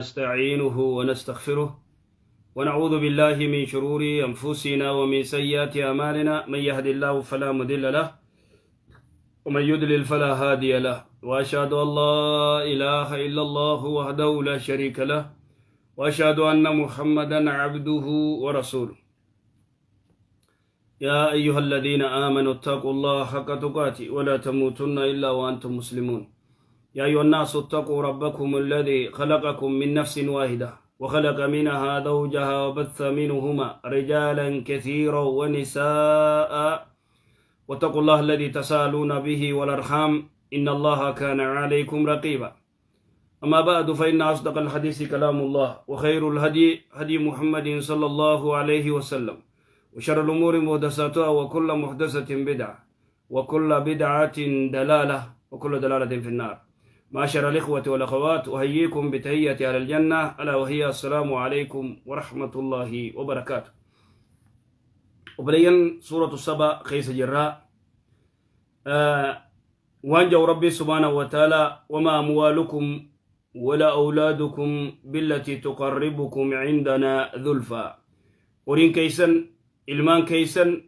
نستعينه ونستغفره ونعوذ بالله من شرور أنفسنا ومن سيئات أعمالنا. من يهد الله فلا مضل له ومن يضلل فلا هادي له، وأشهد أن لا إله إلا الله وحده لا شريك له، وأشهد أن محمدا عبده ورسوله. يا أيها الذين آمنوا اتقوا الله حق تقاته ولا تموتن إلا وأنتم مسلمون. يا أيها الناس اتقوا ربكم الذي خلقكم من نفس واحدة وخلق منها زوجها وبث منهما رجالا كثيرا ونساء، واتقوا الله الذي تساءلون به والأرحام إن الله كان عليكم رقيبا. أما بعد، فإن أصدق الحديث كلام الله، وخير الهدي هدي محمد صلى الله عليه وسلم، وشر الأمور محدثاتها، وكل محدثة بدعة، وكل بدعة ضلالة، وكل ضلالة في النار. معشر الإخوة والأخوات، أحييكم بتحية أهل الجنة، ألا وهي السلام عليكم ورحمة الله وبركاته. Obboleeyyan, سورة السبأ keessa jirra. Waan jau ربي سبحانه وتعالى: وما أموالكم ولا أولادكم بالتي تقربكم عندنا زلفى. Horiin keessan, ilmaan keessan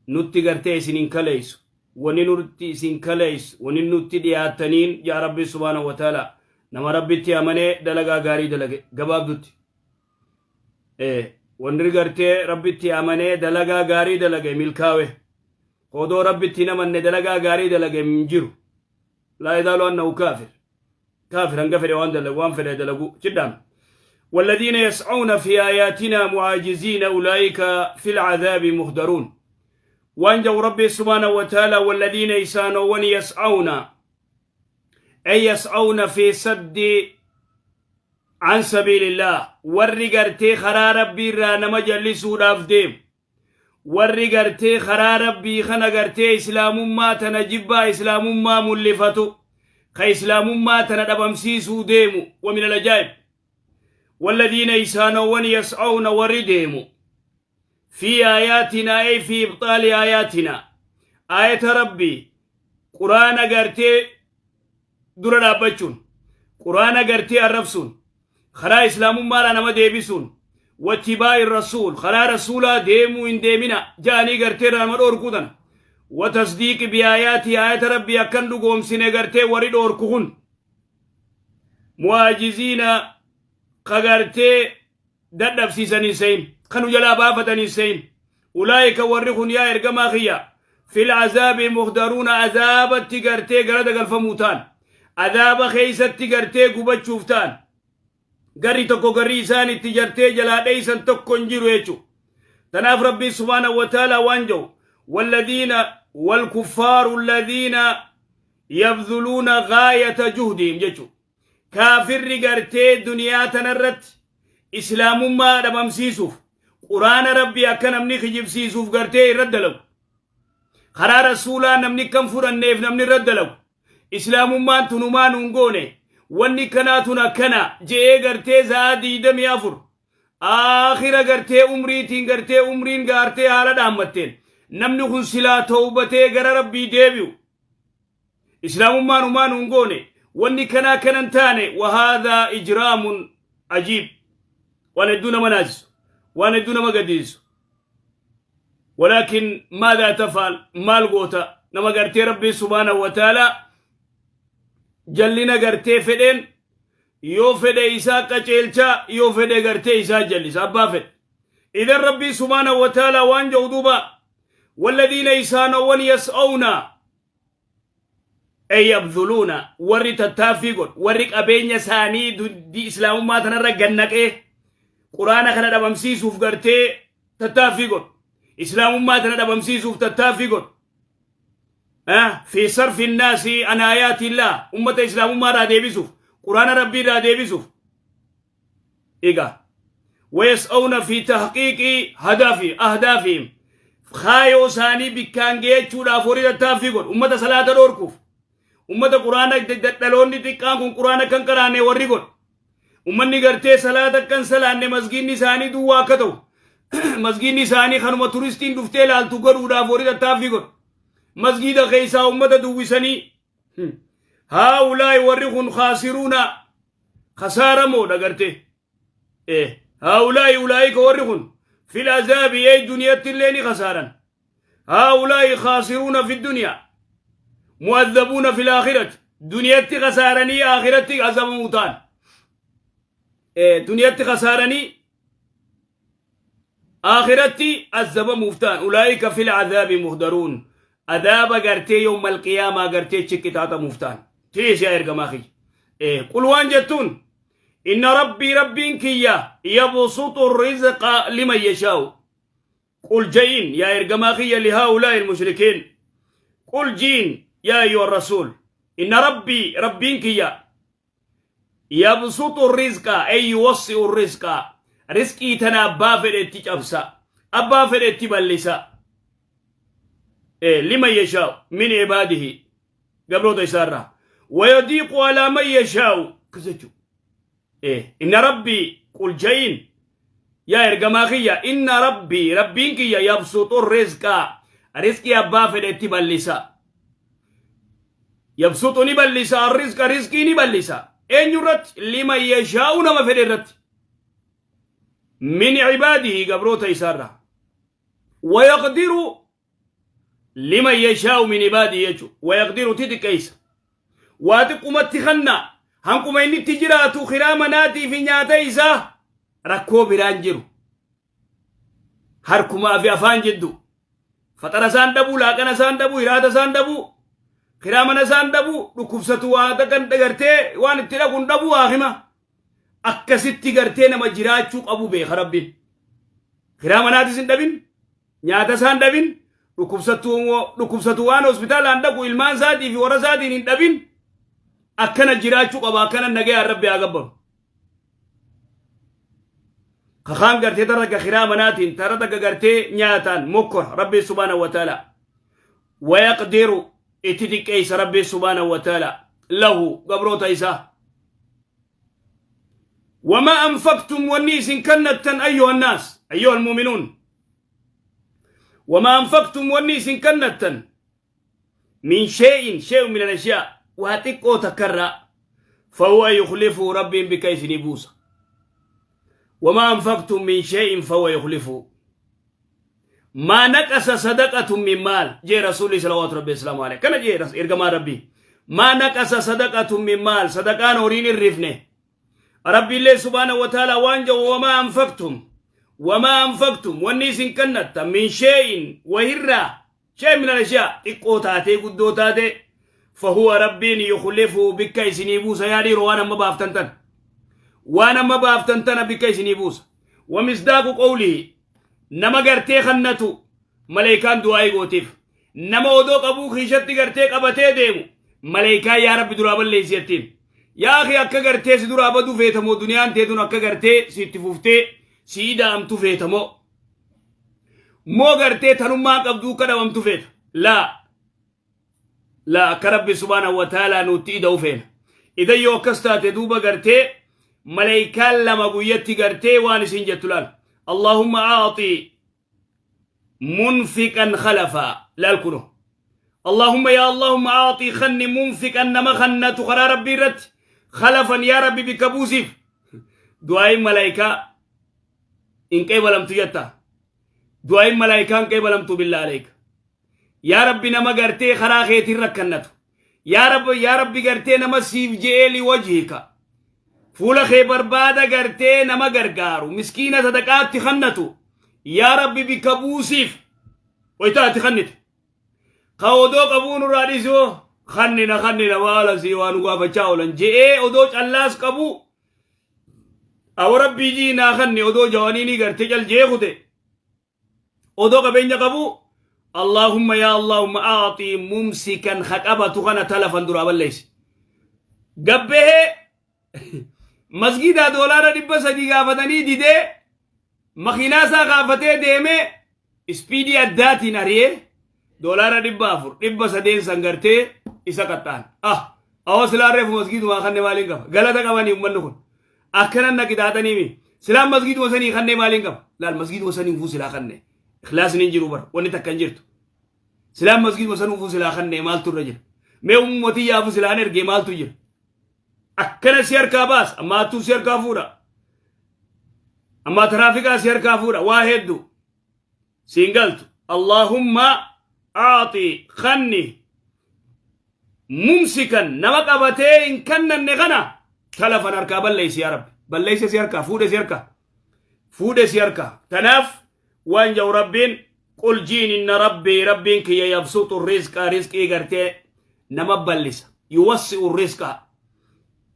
nutti gartee isinin kaleessu, wani nutti isin kaleessu, wani nutti dhiyaataniin yaa ربي سبحانه وتعالى, nama Rabbitti amanee dalagaa gaarii dalage. Gabaabdutti wanni gartee Rabbitti amanee dalagaa gaarii dalage milkaawe. Odoo Rabbitti hin amanne dalagaa gaarii dalage hin jiru. لا يزال أنه كافر كافر, hanga fedhe waan dalagu, waan fedhe dalagu jidhaan. والذين يسعون في آياتنا معاجزين أولئك في العذاب محضرون. Waan jau ربي سبحانه وتعالى: والذين إسانوان يسعون، أي يسعون في صد عن سبيل الله, warri gartee karaa Rabbii irraa nama jallisuudhaaf deemu, warri gartee karaa Rabbii kana gartee Islaamummaa tana jibbaa Islaamummaa mul'ifatu, ka Islaamummaa tana dhabamsiisuu deemu. ومن العجائب, والذين إسانوان يسعون, warri deemu, في آياتنا، أي في إبطال آياتنا, آية ربي, قرآن gartee dura dhaabbachuun, Quraana gartee arrabsuun, karaa Islaamummaadhaa nama deebisuun, واتباع الرسول, karaa Rasuulaa deemuu hin deemina ja'anii gartee nama dhoorkuu tana, وتصديق بآياته, aayata Rabbii akkan dhugoomsine gartee warri dhoorku kun, معاجزين, ka gartee dadhabsiisanii sein, kanu jalaa baafatanii sein, أولئك, warri kun, yaa ergamaa kiyya, في العذاب محضرون, azaabatti gartee gara dagalfamuu ta'an, azaaba keeysatti gartee gubachuuf ta'an. Garri tokko garri isaan itti jartee jalaa dheeysan tokko hin jiru jechu. Tanaaf Rabbii سبحانه وتعالى waan jedhu: والذين والكفار الذين يبذلون غاية جهدهم jechu. Kaafirri gartee duniyaa tanarratti Islaamummaa dhabamsiisuuf, Quraana Rabbii akka namni kijibsiisuuf gartee irra dalagu, karaa Rasuulaa namni kan fudhanneef namni irra dalagu, Islaamummaan tunumaa nuun goone, wanni kanaa tun akkana je'ee gartee za'a 24 aakhira gartee umriitiin gartee umriin gartee haala dhaammatteen namni kun silaa tawbatee gara Rabbii deebi'u, Islaamummaan umaa nuun goone, wanni kanaa kanan taane. وهذا إجرام عجيب, waan hedduu nama naasisu, waan hedduu nama gaddisiisu. ولكن ماذا تفعل? Maal goota? Nama gartee Rabbii سبحانه وتعالى jallina gartee fedheen, yoo fedhe isaa qaceelchaa, yoo fedhe gartee isaa jallisa, abbaa fedhe. إذن ربي سبحانه وتعالى waan jau duuba: والذين إسانوان يسعون، أي يبذلون, warri tattaaffii godhu, warri qabeenya isaanii duddi Islaamummaa tanarra gannaqee Quraana kana dhabamsiisuuf gartee tattaaffii godhu, Islaamummaa tana dhabamsiisuuf tattaaffii godhu, في صرف الناس عن آيات الله, ummata Islaamummaa irraa deebisuuf, Quraana Rabbii irraa deebisuuf egaa, ويسعون في تحقيق هدف أهدافهم, kaayoo isaanii bikkaan geechuudhaaf horii tattaaffii godhu, ummata salaata dhoorkuuf, ummata Quraana, dhaloonni xiqqaan kun Quraana kan qaraanne warri godhu, ummanni gartee salaata kan salaanne, masgiinni isaanii duwwaa akka ta'u, masgiinni isaanii kanuma turistiin dhuftee laaltu godhuudhaaf horii tattaaffii godhu, masgiida keessaa ummata duwwisanii, هؤلاء, warri kun, خاسرون. Khasaaramoodha gartee. Haa'ulaa'i ulaa'ika warri kun fil azaabi ee duniyatti illee ni khasaaran. Haa'ulaa'i khaasiruuna fi duniyaa. Mu'azzabuuna fil aakhirati. Duniyatti khasaaranii aakiratti azabamuu ta'an. Duniyatti khasaaranii aakiratti azabamuuf ta'an. Ulaa'ika fil azaabi muhdaruun. Adaaba gartee yawmal qiyaamaa gartee chiqqixaaxamuuf ta'an. Tiis yaa ergamaa kiyya. Qul waan jettuun inna rabbii rabbiin kiyya yabsuxu rizqa liman yashaa'u. Qul ja'iin yaa ergamaa kiyya lihaa'ulaa'i almushrikiin. Qul jiin yaa ayyuha rasuul inna rabbii rabbiin kiyya yabsuxu rizqa ay yuwassi'u rizqa rizqii tana abbaa fedhetti cabsa, abbaa fedhetti bal'isa, liman yashaa'u min ibaadihi gabroota isaarraa, wayadiiqu alaa man yashaa'u akkas jechuudha. Inna rabbii qul ja'iin yaa ergamaa kiyya inna rabbii rabbiin kiyya yabsuxu rizqa rizqii abbaa fedhetti bal'isa. Yabsuxu ni bal'isa, rizqa rizqii ni bal'isa. Eenyu irratti? Liman yashaa'u nama fedhe irratti. Min ibaadihi gabroota isaarraa. Wayaqdiru liman yashaa'u min ibaadihi jechuudha. Wayaqdiru xixiqqeessa. Waa xiqqumatti kanna hanquma inni itti jiraatu kiraa manaatii fi nyaata isaa rakkoo biraan jiru. Harkumaa fi afaan jiddu. Faxara isaan dhabuu, laaqana isaan dhabuu, hiraata isaan dhabuu, kiraa mana isaan dhabuu, dhukkubsatu waa takkan gartee waan itti dhaquun dhabuu haakima. Akkasitti gartee nama jiraachuu qabu beeka Rabbiin. Kiraa manaatis hin dhabin, nyaata isaan dhabin, dhukkubsatu waan hospitaalaan dhaqu ilmaan isaatii fi warra isaatiin hin dhabin. Akkana jiraachuu qaba, akkana nagayaan Rabbi haa gabbaru. Kakaan gartee tarra takka kiraa manaatiin tarra takka gartee nyaataan mokkora Rabbi subhaanahu wa ta'ala. Wayaqdiru itti xiqqeessa Rabbi subhaanahu wa ta'ala lahu gabroota isaa. Wamaa anfaqtum wanni isin kannattan ayyuha annaas ayyuha almu'minuun. Wamaa anfaqtum wanni isin kannattan min shay'in shay'un min al-ashyaa waa xiqqoo takkarraa fahuwa yukhlifu rabbiin bika isinii buusa. Wamaa anfaqtum min shay'in fahuwa yukhlifu. Maa naqasa sadaqatun min maal jee rasuulli salawaatu rabbi islaamu alayhi kana jee ergamaa rabbii. Maa naqasa sadaqatun min maal sadaqaan horiin irrifne. Rabbiillee subhaanahu wa ta'ala waan jedhu wamaa anfaqtum wamaa anfaqtum wanni isin kannatta min shay'in wahirraa shay min al-ashyaa xiqqoo taatee guddoo taatee fahuwa rabbiin yukhlifu bikka isinii buusa. Yaa dhiiroo, waan amma baaftan tana, waan amma baaftan tana bikka isinii buusa. Wa misdaaqu qawlihi nama gartee kannatu maleekaan du'aa'ii gootiif. Nama odoo qabuu kiishatti gartee qabatee deemu maleekaan yaa rabbi duraa balleessi jettiin. Yaa akhi, akka gartee si duraa baduu feetamoo, duniyaan teetun akka gartee sitti fuftee si ida'amtu feetamoo, moo gartee tanummaan qabduu akka dhabamtu feeta? Laa laa, akka rabbi subhaanahu wa ta'aalaa nutti ida'u feena. Idan yoo akkas taate duuba gartee maleeykaan lama guyyatti gartee waan isin jettu laal. Allahumma aaxii munfiqan khalafaa laal kuno. Allahumma yaa Allahumma aaxii kanni munfiqan nama kannatu karaa rabbii irratti khalafan yaa rabbi bikka buusiif. Du'aayin malaayikaa hin qeebalamtu jetta? Du'aayin malaayikaa hin qeebalamtu billaa aleeka. Yaa rabbi, nama gartee karaa keetiin rakkannatu. Yaa rabbi, yaa rabbi, gartee nama siif je'ee liwajhika fuula kee barbaada gartee nama gargaaru miskiina sadaqaatti kannatu yaa rabbi bikka buusiif waytaa ati kannite. Ka odoo qabuu nurraa dhiisoo kannina kannina waala sii waa nu gaafachaa oolan je'ee odoo callaas qabuu awa rabbii jii naa kanni odoo jawaniini gartee cal jee kute odoo qabeenya qabu Allahumma yaa Allahumma aaxii mumsikan ha qabatu kana talafan duraa balleessi. Gabbehee masgiidaa $300 gaafatanii didee makiinaa isaa kaafatee deemee ispiidii addaatiin ari'ee $400 300 san gartee isa qaxxaan. Ah, awwa silaa reefu masgiidumaa kanne maaliin qaba? Galata qabanii uummanni kun. Akkanan na qixaaxanii mi? Silaan masgiiduma sanii kannee maaliin qaba? Laal, masgiiduma sanii ufuu silaa kanne. Ikhlaasni hin jiru bar, wanni takka hin jirtu. Silaan masgiiduma sanuu ufuu silaa kannee maaltu irra jira? Mee uummatii yaafu silaan ergee maaltu jira? Akkana si harkaa baasa. Amma hattuu si harkaa fuudha. Amma tiraafikaa si harkaa fuudha. Waa hedduu. Siin galtu. Allahumma aaxi kanni mumsikan, nama qabatee hin kannanne kana talafan harkaa balleessi yaa Rabbi. Balleesse si harkaa fuudhe, si harkaa fuudhe, si harkaa. Tanaaf waan jedhu Rabbiin, qul jiin inna rabbii, Rabbiin kiyya, yabsuxu rizqa, rizqii gartee nama ballisa, yuwassi'u rizqa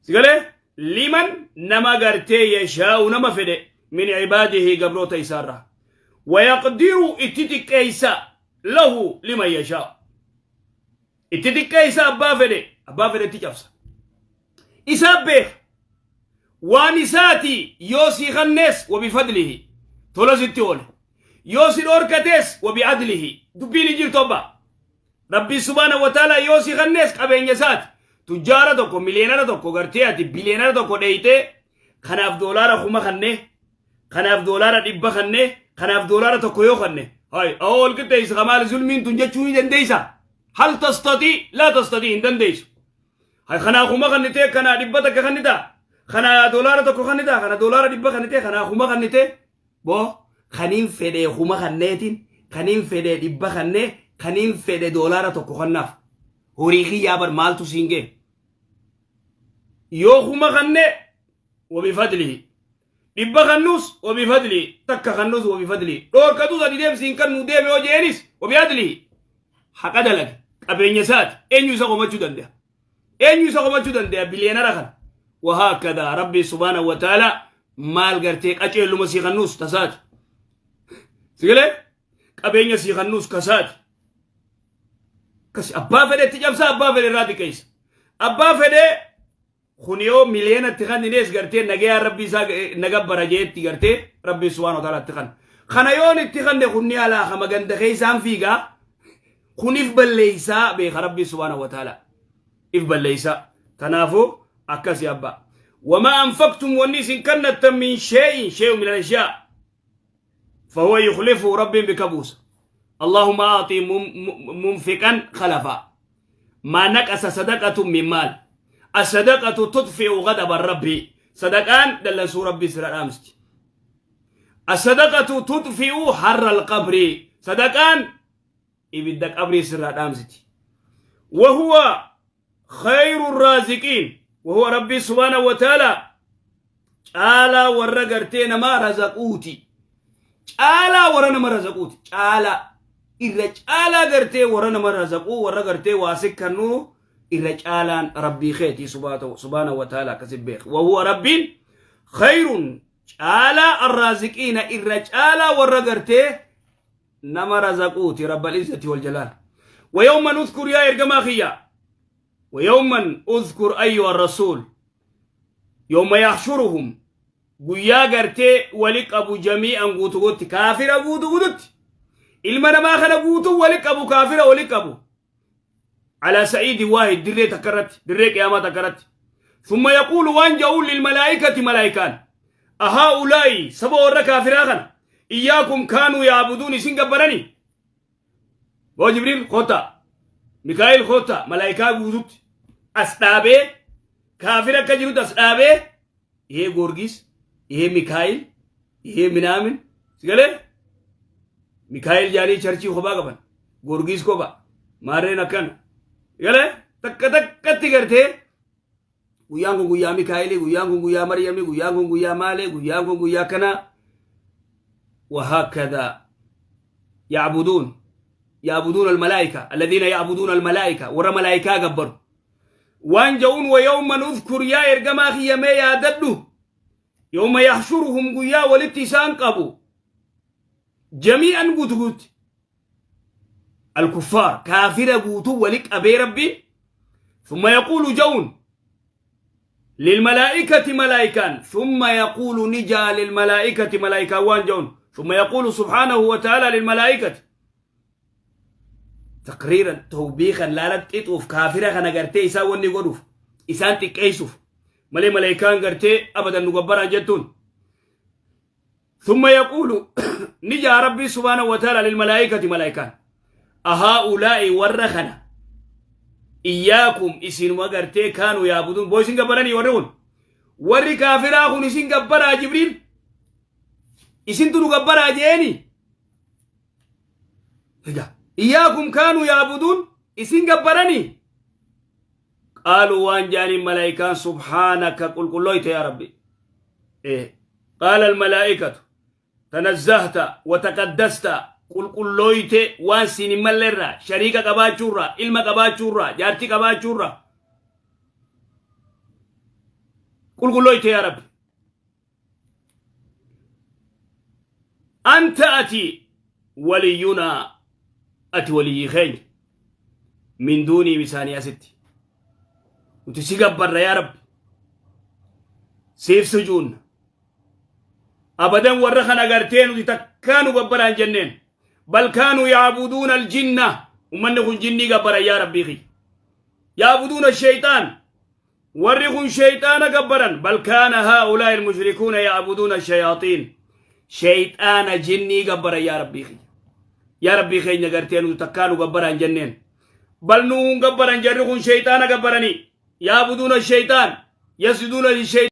sigalee, liman, nama gartee, yashaa'u, nama fedhe, min cibaadihi, gabroota isaarraa, wayaqdiru, itti xiqqeeysa, lahu, liman yashaa'u, itti xiqqeeysa abbaa fedhe, abbaa fedhetti cabsa. Isaa beeka waan isaati. Yoo sii kannees wabifadlihi, tola sitti oole. Yoo si dhoorkatees wabicadlihi. Dubbiin hin jirtu abbaa. Rabbii subhaana wa ta'ala yoo si kannees qabeenya isaati. Tujjaara tokko, miliyeenara tokko, gartee ati biliyeenara tokko dheeytee, kanaaf doolaara 1000 kannee, kanaaf $100 kannee, kanaaf $1 yoo kanne, hay awoo wal qixxeessa kamaali zulmiin tun jechuu ni dandeeysa? Hal tastatii? Laa tastatii, hin dandeeysu. Hay kanaa 1000 kannitee, kanaa 100 kannitaa, kanaa $1 kannitaa, kana $100 kannitee, kanaa 1000 kannitee, boo kaniin fedhee 1000 kanneetiin, kaniin fedhee 100 kannee, kaniin fedhe $1 kannaaf, horii kiyyaa bar, maaltu siin ga'e? Yoo 1000 kannee wabifadlihi, 100 kannuus wabifadlihi, 1 kannuus wabifadlihi, dhoorkatus ati deemsi hin kannuu deeme yoo jeenis wabifadlihi. Haqa dalage, qabeenya isaati. Eenyu isa komachuu danda'a? Eenyu isa komachuu danda'a biliyeenara kana? Wahaakkadaa Rabbii subhaanahu wa ta'ala maal gartee qaceelluma sii kannuus tasaati sigalee, qabeenya sii kannuus kasaati. Kasi abbaa fedhetti cabsa, abbaa fedhe irraa xiqqeessa. Abbaa fedhee kun yoo miliyeenatti kanninees gartee nagayaa Rabbii isaa nagabbara jeetti gartee Rabbii subhaanahu wa ta'ala itti kanna. Kana yoon itti kanne kunni alaa kama ganda keessaan fiigaa kun if balleeysaa beeka Rabbii subhaanahu wa ta'ala if balleeysaa. Kanaafuu akkasi abbaa. Wamaa anfaqtum, wanni isin kannattan, min shee'in, shee'u min al-ashyaa, fahuwa yukhlifu, Rabbiin bika buusa. Allahumma aaxii munfiqan khalafa. ما نقص صدقة من مال. الصدقة تطفئ غضب الرب، صدقان دلنسو ربي سر أمست. الصدقة تطفئ حر القبر، صدقان إبدا قبري سر أمست. وهو خير الرازقين، وهو ربي سبحانه وتعالى caalaa warra gartee namaa razaquuti. Caalaa warra nama razaquuti. Caalaa irra caalaa gartee warra nama razaquu, warra gartee waa sikkannuu irra caalaan Rabbii keetii subhaanahu wa ta'ala. Akkasi beek. Wahuwa, Rabbiin, khayrun, caalaa, arraaziqiina, irra caalaa warra gartee nama razaquuti, rabbal izzati wal jalaal. ويوما اذكر يا إرجما خيا، ويوما اذكر أيها الرسول، يوم يحشرهم، guyyaa gartee wali qabu, jamii'an, guutugutti, kaafira guutugutti, ilma namaa kana guutuu wali qabu, kaafira wali qabu, alaa sa'iidi waahid, dirree takka irratti, dirree qiyaamaa takka irratti. Thumma yaquulu, waan ja'uun, lilmalaa'ikati, malaa'ikaan, ahaa'ulaa'i, saba warra kaafiraa kana, iyyaakum kaanuu yaabuduun, isin gabbarani? Boo Jibriil kota, Mikaa'il kota, malaa'ikaa guututti as dhaabee, kaafira akka jirutti as dhaabee, ይሄ ጊዮርጊስ፣ ይሄ ሚካኤል፣ ይሄ ምናምን sigalee Mikaa'el jaanii churchii kophaa qaban, Goorgis kophaa, maarreen akkana sigalee takka takkatti gartee guyyaan kun guyyaa Mikaa'elii, guyyaan kun guyyaa Maryamii, guyyaan kun guyyaa maalee, guyyaan kun guyyaa kanaa. وهكذا يعبدون، يعبدون الملائكة، الذين يعبدون الملائكة، ورا ملائكة قبروا. waan ja'uun, ويوما اذكر yaa ergamaa kiyya mee yaadadhu, يوم يحشرهم، guyyaa walitti isaan qabu, جميعا, guutu guutti, الكفار, kaafira guutuu wali qabee Rabbi. ثم يقول ja'uun, للملائكة, ملائكان، ثم يقول نجا، للملائكة, ملائكة waan ja'uun، ثم يقول سبحانه وتعالى للملائكة تقريرا توبيخا، laalatti xixuuf, kaafira kana gartee isaan wanni godhuuf, isaan xiqqeessuuf malee malaayikaan gartee abadan nu gabbaraa jettuun. ثم يقول نجا ربي سبحانه وتعالى للملائكة، ملائكان، أهؤلاء ورخنا. Iyyaakum isinuma gartee kaanuu yaabuduun boo isin gabbaranii warri kun warri kaafiraa kun isin gabbaraa Jibriil isintu nu gabbaraa jeeni. Egaa iyyaakum kaanuu yaabuduun isin gabbaranii. Qaaluu waan jaaniin malaayikaan subhaanaka qulqullooyte yaa Rabbi. Qaala almalaa'ikatu tanazzahta wa taqaddasta qulqullooyte waan siin hin mallerraa shariika qabaachuurraa ilma qabaachuurraa jaartii qabaachuurraa qulqullooyte yaa Rabbi. Anta ati waliyyunaa ati waliyyii keenya min duunii isaanii asitti nuti si gabbarra yaa Rabbi siif sujuunna abadan warra kana gartee nuti takkaa nu gabbaraan jenneen bal kaanuu yaabuduuna aljinna ummanni kun jinnii gabbaran yaa Rabbii kiyya yaabuduuna sheyxaan Warri kun sheyxaana gabbaran. Bal kaana haa'ulaa'i almushrikuuna ya'buduuna shayaaxiin. Sheyxaana jinnii gabbaran yaa Rabbii kiyya. Yaa Rabbii keenya gartee nuti takkaa nu gabbaraan jenneen. Bal nu hin gabbaran jarri kun sheyxaana gabbaranii. Ya'buduuna sheyxaan. Yasjuduuna lisheyxaan.